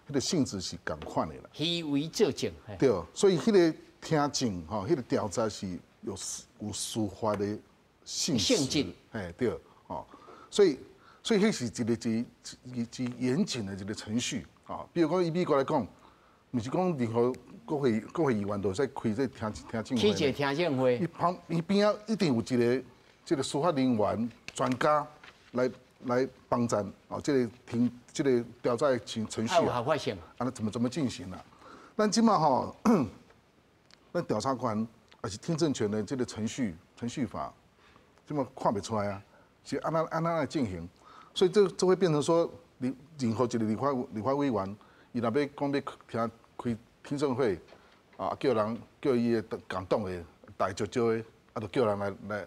彼个性質是仝款的啦。虛偽作證。對，所以彼个聽證吼，彼个調查是有司法的性質。性質。嘿，對。哦，所以所以彼是一个真真严谨的一个程序啊。比如讲，以美国来讲，毋是讲任何国会议员都会使开这听证会。开一个听证会。伊旁伊边仔一定有一个这个司法人员专家来帮赞哦，这个听这个调查程序啊，有合法性。啊，那怎么进行啊？咱这马吼，咱调查权抑是听证权的这个程序法，这马看袂出来啊，是按怎来进行？所以这会变成说，你任何一个立法委员，伊若欲讲欲听开听证会，啊，叫人叫伊的共党的大招招的，啊，就叫人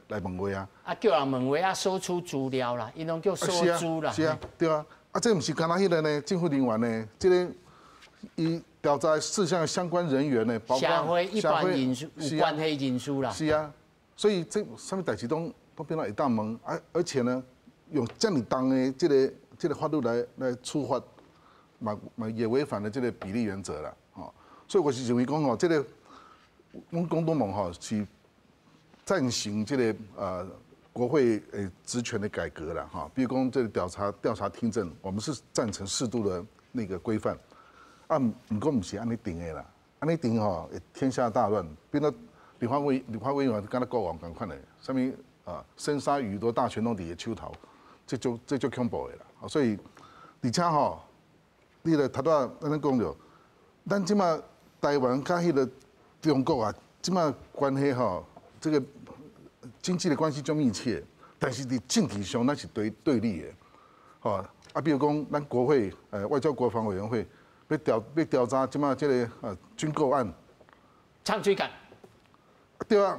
来问话啊。啊，叫人问话啊，索取资料啦，伊拢叫索资啦。是啊，对啊，啊，这毋是干焦彼个呢？政府人员呢？这个伊调查事项相关人员呢，包括社会一般人士、有关系人士啦。是啊，所以这啥物代志拢变做会当问啊，而且呢，用遮尔重的这个法律来处罚，嘛也违反了这个比例原则啦，吼。所以我是认为讲吼，这个阮公督盟吼是赞成这个国会职权的改革啦，哈，比如讲这个调查听证，我们是赞成适度的那个规范。啊，毋过毋是按呢定的啦，按呢定吼，天下大乱，变做立法委员敢若国王仝款的，啥物啊，生杀予夺大权拢伫伊手头，这足恐怖的啦。所以，而且吼，你来头拄仔按呢讲著，咱这马台湾佮彼个中国啊，这马关系吼，这个经济的关系足密切，但是伫政治上咱是对立的，吼啊，比如讲咱国会外交国防委员会。欲调查这马这个军购案，唱水感。对啊，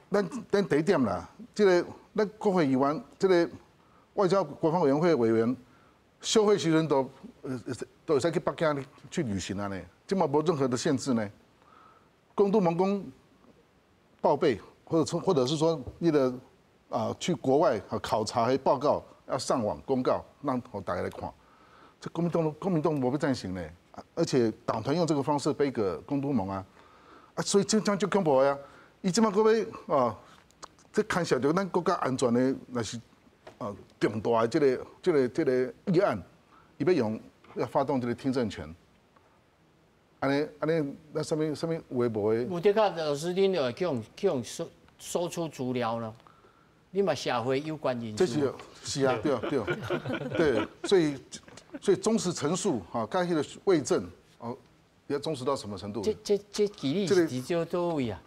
咱第一点啦，这个咱国会议员，这个外交国防委员会委员，休会时阵都会使去北京去旅行啊呢，这马无任何的限制呢。公督盟讲报备，或者是说你的啊去国外考察和报告要上网公告，让大家来看。这国民党无欲赞成呢，而且党团用这个方式背个公督盟啊，啊，所以这样就恐怖呀！伊这马阁欲啊，这牵涉著咱国家安全的，若是啊重大的这个议案，伊欲用要发动这个听证权，按呢按呢，那啥物啥物有的无的？有这个老师，恁就会去予搜出资料咯。你嘛社会有关人士。这是是啊，对对对，所以忠实陈述，哈，该彼个伪证，哦，要忠实到什么程度？这距离是伫佗位啊？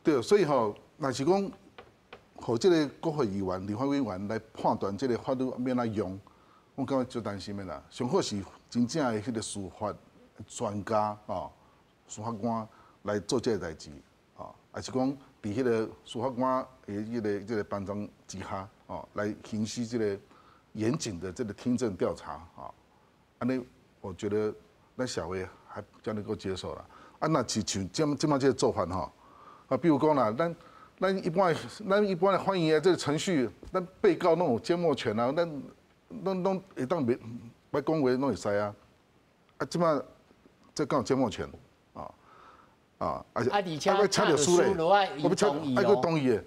对，所以吼，若是讲，予这个国会议员、立法委员来判断这个法律欲按怎用，我感觉足担心的啦。上好是真正的彼个司法专家哦，司法官来做这个代志，哦，抑是讲伫彼个司法官的彼个这个帮助之下，哦，来行使这个严谨的这个听证调查，啊。按呢，我觉得咱社会还比较能够接受啦。啊，若是像这马这个做法吼，啊，比如讲啦，咱一般的欢迎的这个程序，咱被告拢有缄默权啊，咱拢会当袂欲讲话拢会使啊。啊，这马这敢有缄默权啊啊，而且啊，而且请律师咧，我欲请，爱阁同意的。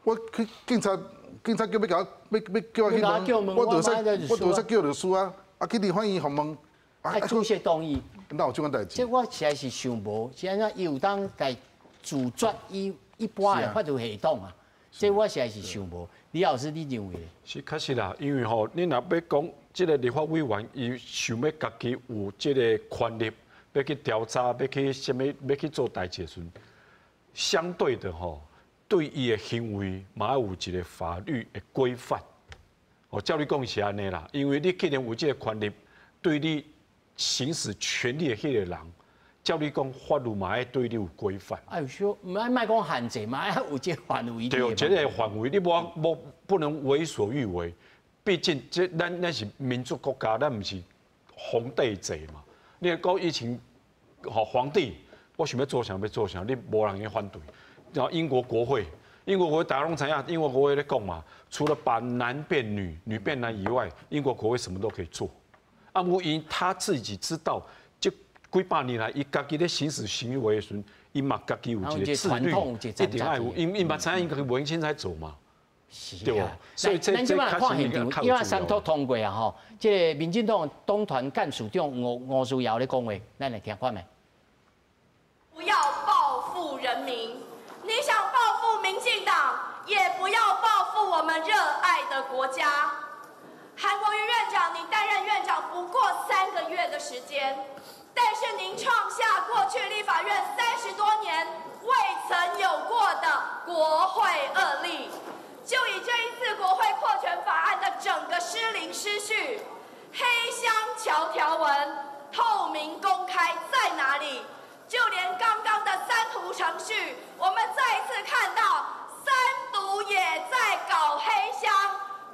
我去警察叫欲共我欲欲叫我去问，我就会使叫律师啊。啊，去立法院访问，啊，主席同意。哪有这款代志？这我实在是想无，是按怎伊有当来自绝伊一般的法律系统啊？这我实在是想无。李老师，你认为？是确实啦，因为吼，你若欲讲这个立法委员，伊想欲家己有这个权力，欲去调查，欲去啥物，欲去做代志的时阵，相对的吼，对伊的行为嘛爱有一个法律的规范。哦，照你讲是按呢啦，因为你既然有这个权力，对你行使权力的彼个人，照你讲法律嘛爱对你有规范。哎，说毋爱莫讲限制嘛，爱有这个范围。对，这个范围你无不能为所欲为。毕竟这咱是民主国家，咱毋是皇帝制嘛。你讲以前吼皇帝，我想欲做啥欲做啥，你无人会反对。然后英国国会。英国国会大家拢知影，英国国会咧讲嘛，除了把男变女、女变男以外，英国国会什么都可以做。啊，毋过因他自己知道，这几百年来，伊家己咧行使行为的时阵，伊嘛家己有一个自律，一定爱有，𪜶嘛知影𪜶家己袂用凊彩做嘛。是啊，所以咱這擺看現場，因為三讀通過啊吼，這个民進黨黨團幹事長吳思瑤咧講話，咱來聽看覓。不要報復人民，你想報復民進黨，也不要報復我們熱愛的國家。韓國瑜院長，你擔任院長不過3個月的時間，但是您創下過去立法院30多年未曾有過的國會惡例。就以這一次國會擴權法案的整個失靈失序、黑箱喬條文、透明公開在哪裡？就連剛剛的三讀程序，我們再一次看到三讀也在搞黑箱，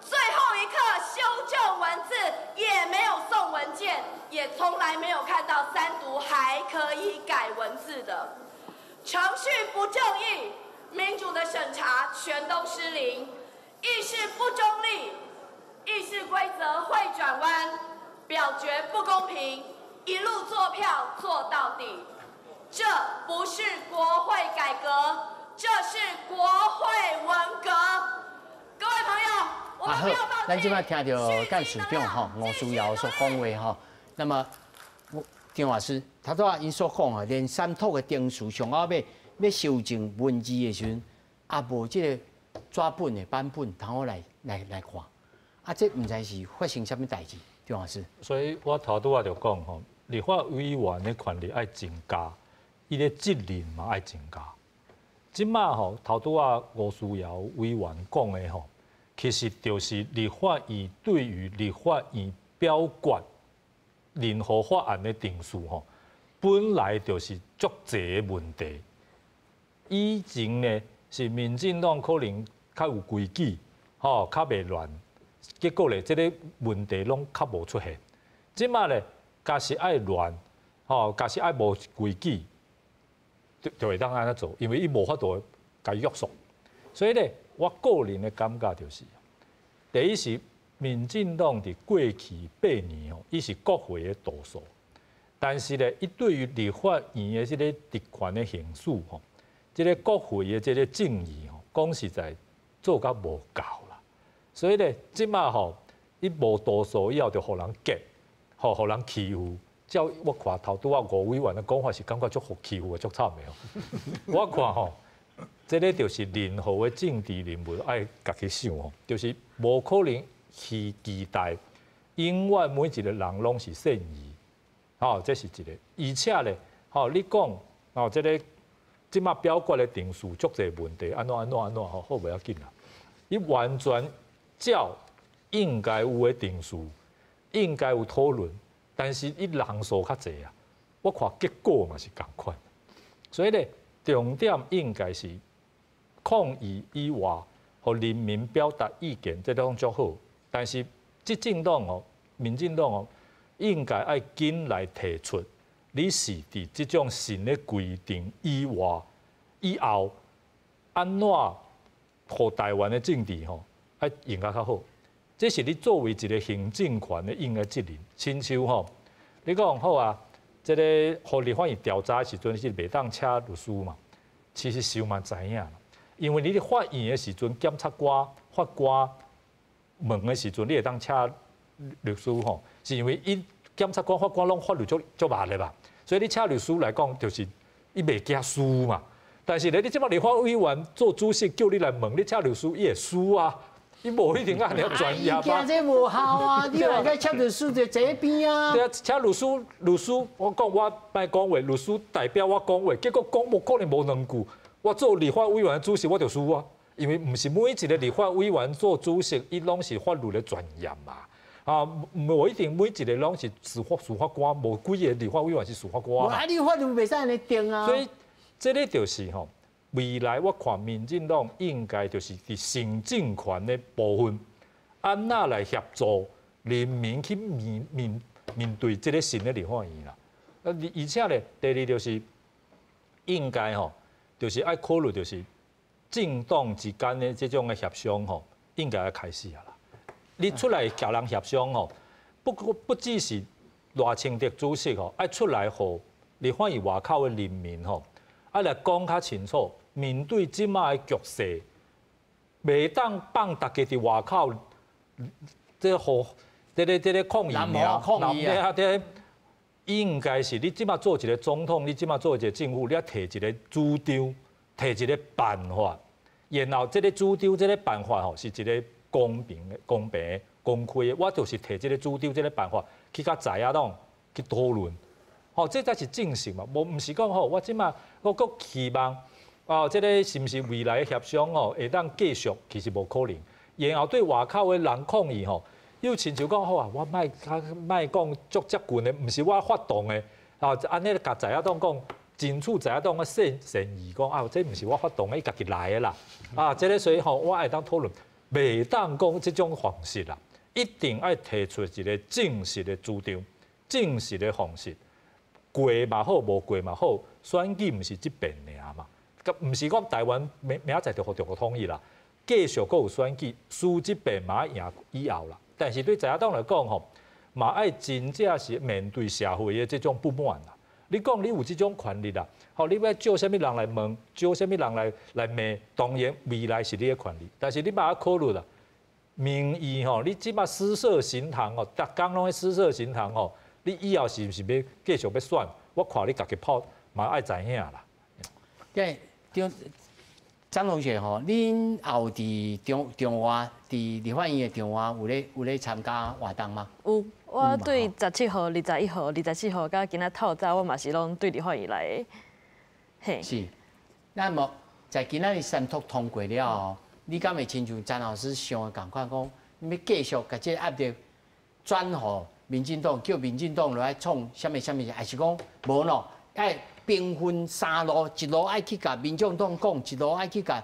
最後一刻修正文字也沒有送文件，也從來沒有看到三讀還可以改文字的程序不正義。民主的審查全都失靈，議事不中立，議事規則會轉彎，表決不公平，一路作票做到底。這不是國會改革，這是國會文革。各位朋友，我們不要放棄。咱這擺聽著幹事長吼吳思瑤所講話吼，那麼張老師頭拄仔𪜶所講啊，連三讀的程序上後尾欲修正文字的時陣，也無這个紙本的版本通好來看，啊，這毋知是發生啥物代誌，張老師。所以我頭拄仔就講吼，立法委員的權力愛增加，伊的責任嘛愛增加。這馬吼頭拄仔吳思瑤委員講的吼，其實就是立法院對於立法院表決任何法案的程序吼，本來就是足濟的問題。以前呢是民進黨可能較有規矩，吼較袂亂，結果咧這个問題攏較無出現。這馬咧，假使愛亂，吼，假使愛無規矩，就會當按呢做，因為伊無法度共伊約束。所以咧，我個人的感覺就是，第一是民進黨佇過去8年吼，伊是國會的多數，但是咧，伊對於立法院的這个職權的行使吼，這个國會的這个正義吼，講實在做甲無夠啦。所以咧，這馬吼，伊無多數以後就予人激，吼，予人欺負。照我看頭拄仔吳委員的講法是感覺足予欺負的，足慘的吼。我看吼，這个就是任何的政治人物愛家己想吼，就是無可能去期待永遠每一個人攏是善意，吼，這是一個。而且咧，吼，你講吼，這个這馬表決的程序足濟問題，按怎按怎按怎吼，好袂要緊啦。伊完全照應該有的程序，應該有討論，但是伊人數較濟啊，我看結果嘛是仝款。所以咧，重點應該是抗議以外，予人民表達意見，這攏足好。但是執政黨哦，民進黨哦，應該愛緊來提出，你是佇這種新的規定以外、以後，按怎予台灣的政治吼，愛用較較好。這是你作為一個行政權的應該責任。親像吼，你講好啊，這个予立法院調查的時陣是袂當請律師嘛？其實想嘛知影，因為你佇法院的時陣，檢察官、法官問的時陣，你會當請律師吼，是因為伊檢察官、法官攏法律足足捌的吧？所以你請律師來講，就是伊袂驚輸嘛。但是咧，你這馬立法委員做主席叫你來問，你請律師，伊會輸啊。伊無一定按呢專業啊。驚這無效啊！你來個請律師就坐邊啊。對啊，請律師，律師，我講我莫講話，律師代表我講話，結果講無可能無兩句。我做立法委員的主席，我就輸啊，因為毋是每一個立法委員做主席，伊攏是法律的專業嘛。啊，無一定每一個攏是司法官，無幾個立法委員是司法官。啊，你法律袂使按呢定啊。所以，這个就是吼，未來我看民進黨應該就是佇行政權的部分，按怎來協助人民去面對這个新的立法院啦。啊，而且咧，第二就是應該吼，就是愛考慮就是政黨之間的這種的協商吼，應該愛開始啊啦。你出來共人協商吼，不只是賴清德主席吼，愛出來予立法院外口的人民吼，愛來講較清楚，面對這馬的局勢，袂當放大家佇外口，這予這個抗議爾，抗議啊！這應該是你這馬做一個總統，你這馬做一個政府，你愛提一個主張，提一個辦法，然後這個主張、這個辦法吼，是一個公平的、公平的、公開的。我就是提這個主張、這個辦法去佮在野黨去討論，吼，這才是正式嘛。無毋是講吼，我這馬我閣期望哦，這個是毋是未來的協商吼會當繼續？其實無可能。然後對外口的人抗議吼，又親像講好啊，我莫較莫講足接近的，毋是我發動的，啊，按呢共在野黨講，爭取在野黨的善意講啊，這毋是我發動的，伊家己來的啦，啊，這個所以吼，我會當討論，袂當講這種方式啦，一定愛提出一個正式的主張，正式的方式，過嘛好，無過嘛好，選舉毋是這遍爾嘛，毋是講台灣明明仔載就予中國統一啦，繼續閣有選舉，輸這遍嘛愛贏以後啦。但是對在野黨來講吼，嘛愛真正是面對社會的這種不滿啦。你講你有這種權利啦，吼，你欲招啥物人來問，招啥物人來罵，當然未來是你的權利。但是你嘛愛考慮啦，民意吼，你這馬私設神壇吼，逐工攏咧私設神壇吼，你以後是毋是欲繼續欲選？我看你家己跑嘛愛知影啦。對，張同學吼，恁也有佇中中外佇立法院的中外有咧參加活動嗎？有，我對17號、21號、24號，佮今仔透早，我嘛是攏對立法院來的。嘿。是。那麼在今仔日三讀通過了後，你敢會親像詹老師想的仝款，講你欲繼續共這个壓力轉予民進黨，叫民進黨來創啥物啥物，還是講無喏？愛兵分三路，一路愛去共民眾黨講，一路愛去共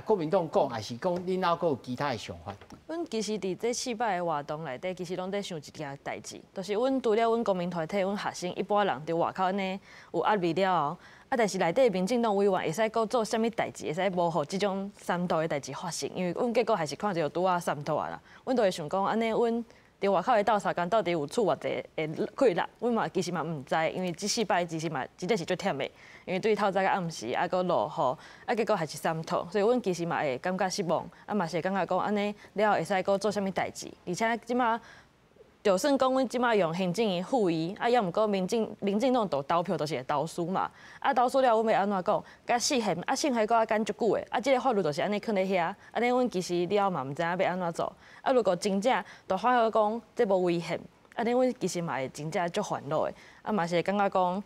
國民黨講，還是講恁猶閣有其他的想法？阮其實佇這四擺的活動內底，其實攏佇想一件代誌，就是阮除了阮公民團體、阮學生一般人佇外口按呢有壓力了後，啊，但是內底民進黨委員會使閣做啥物代誌，會使無予這種三讀的代誌發生，因為阮結果還是看著拄仔三讀啊啦，阮就會想講，按呢阮佇外口的鬥相共到底有出偌濟的氣力，阮嘛其實嘛毋知，因為這四擺其實嘛真正是足忝的，因為對透早到暗時，啊，閣落雨，啊，結果還是三讀，所以阮其實嘛會感覺失望，啊嘛是會感覺講按呢了後會使閣做啥物代誌，而且這馬就算講阮這馬用行政院附議，啊，猶毋過民進黨都投票就是會投輸嘛，啊，投輸了阮欲按怎講？佮釋憲，啊，釋憲閣愛等足久的，啊，這個法律就是按呢囥咧遐，按呢阮其實了後嘛毋知影欲按怎做，啊，如果真正就發覺講這無違憲，按呢阮其實嘛會真正足煩惱的，啊，嘛是會感覺講，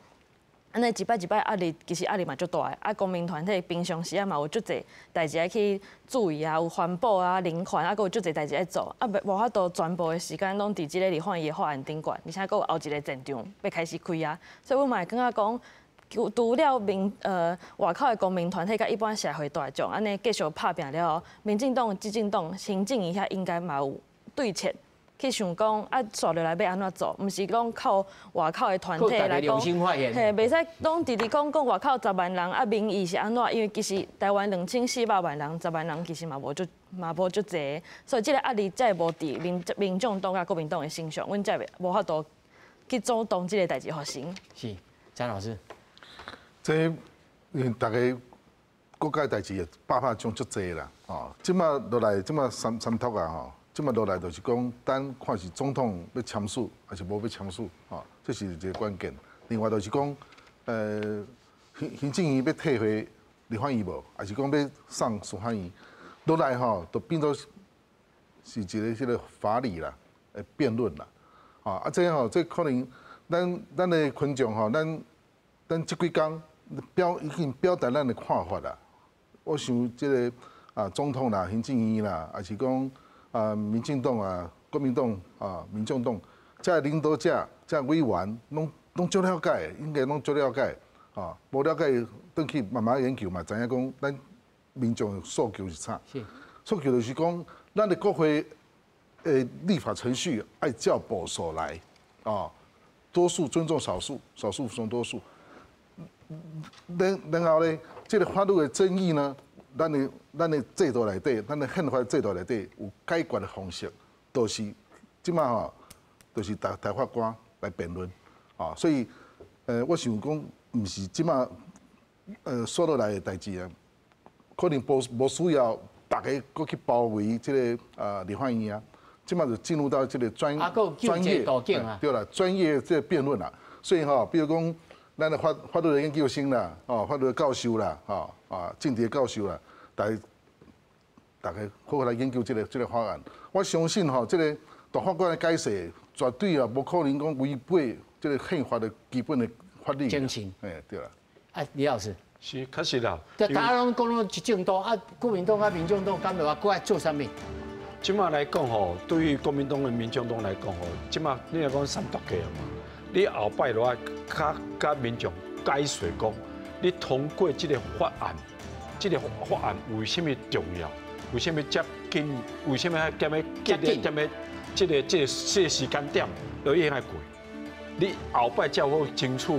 按呢一擺一擺壓力，其實壓力嘛足大的，啊，公民團體平常時啊嘛有足濟代誌愛去注意啊，有環保啊、人權啊，閣有足濟代誌愛做，啊，無法度全部的時間攏佇這個立法院的法案頂懸，而且閣有後一個戰場欲開始開啊，所以阮嘛會感覺講，除了外口的公民團體佮一般社會大眾，按呢繼續拍拚了後，民進黨、執政黨、行政院遐應該嘛有對策。去想講啊，紲落來欲按怎做，毋是講靠外口的團體來講，嘿，袂使攏直直講講外口10萬人啊，民意是按怎？因為其實台灣2400萬人，10萬人其實嘛無足嘛無足濟，所以這個壓力才會無佇民眾黨佮國民黨的身上，阮才會無法度去阻擋這個代誌發生。是，詹老師，這因為大家國家代誌也百百種足濟啦，哦，這馬落來這馬三讀啊，吼。這馬落來就是講，等看是總統欲簽署，還是無欲簽署，吼，這是一個關鍵。另外就是講，行政院欲退回立法院無，還是講欲送司法院，落來吼，就變做是一個彼個法理啦，的辯論啦，吼啊，這吼，這可能咱的群眾吼，咱這幾工已經表達咱的看法啦。我想這個啊，總統啦、行政院啦，還是講啊，民進黨啊、國民黨啊、民眾黨，這領導者、這委員，攏足了解，應該攏足了解，啊，無了解，轉去慢慢研究嘛，知影講咱民眾訴求是啥？訴求就是講，咱的國會的立法程序愛照部數來，啊，多數尊重少數，少數服從多數。然後咧，這個法律的爭議呢，咱的制度內底，咱的憲法制度內底有解決的方式，就是這馬吼，就是大法官來辯論，啊，所以，我想講，毋是這馬，紲落來的代誌啊，可能無需要大家閣去包圍這个立法院啊，這馬就進入到這个專業對啦，專業這个辯論啦。所以吼，比如講，咱的法律的研究生啦，哦，法律的教授啦，吼啊，政治的教授啦，大家好好來研究這个法案。我相信吼，這个大法官的解釋絕對啊，無可能講違背這个憲法的基本的法理。精神。哎，對啦。啊，李老師。是，確實啦。大家攏講攏一政黨啊，國民黨啊、民眾黨敢會話閣愛做啥物？這馬來講吼，對於國民黨的民眾黨來講吼，這馬你若講三讀過啊嘛，你後擺落來較佮民眾解說講，你通過這个法案，這个法案為啥物重要？為啥物遮緊？為啥物還踮咧緊？踮咧這个時間點都應該過？你後擺才好清楚。